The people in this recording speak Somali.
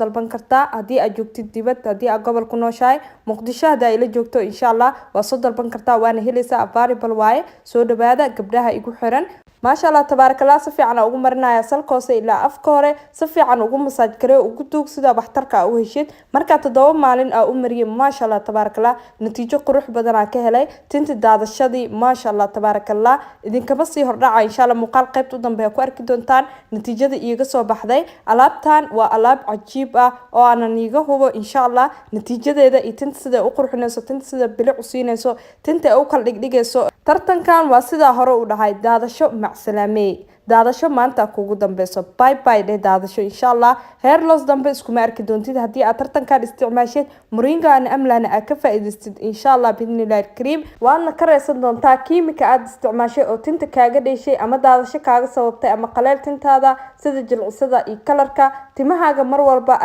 Dalban kartaa haddii aad joogtid dibad, haddii aad gobol ku nooshahay, Muqdisho haddii ay la joogto, insha Allah waa soo dalban kartaa, waana helaysaa, available waaye. Soo dhawaada gabdhaha igu xiran. Maasha Allah, tabaarakallah. Si fiican ugu marinaya salka hoose ilaa afka hore, si fiican ugu massage garee, ugu duug sida waxtarka aa u heshid. Markaa 7 maalin aa u mariyay, maasha Allah, tabaarakallah, natiijo qurux badan aa ka helay. Tinta daadashadii, maasha Allah, tabaarakallah. Idinkama sii hordhaca, insha Allah muuqaal qaybta u dambeeya ku arki doontaan natiijada iiga soo baxday. Alaabtan waa alaab cajiib ah oo aanan iiga hubo, insha Allah, natiijadeeda iyo tinta sida u qurxinayso, tinta sida bilic u siinayso, tinta ay u kala dhigdhigayso. Tartankan waa sidaa hore u dhahay: daadasho macsalaamey, daadasho maanta kugu dambeyso. Bye bye dheh daadasho. Insha Allah hair loss dambe iskuma arki doontid haddii aad tartankan isticmaashid, moringa aan amlana aad ka faa'iidaystid, insha Allah, biidnillahi alkariim. Waadna ka reysan doontaa kiimika aad isticmaashay oo tinta kaaga dheeshay ama daadasho kaaga sababtay ama qaleel tintaada sida jilcisada iyo colorka timahaaga mar walba.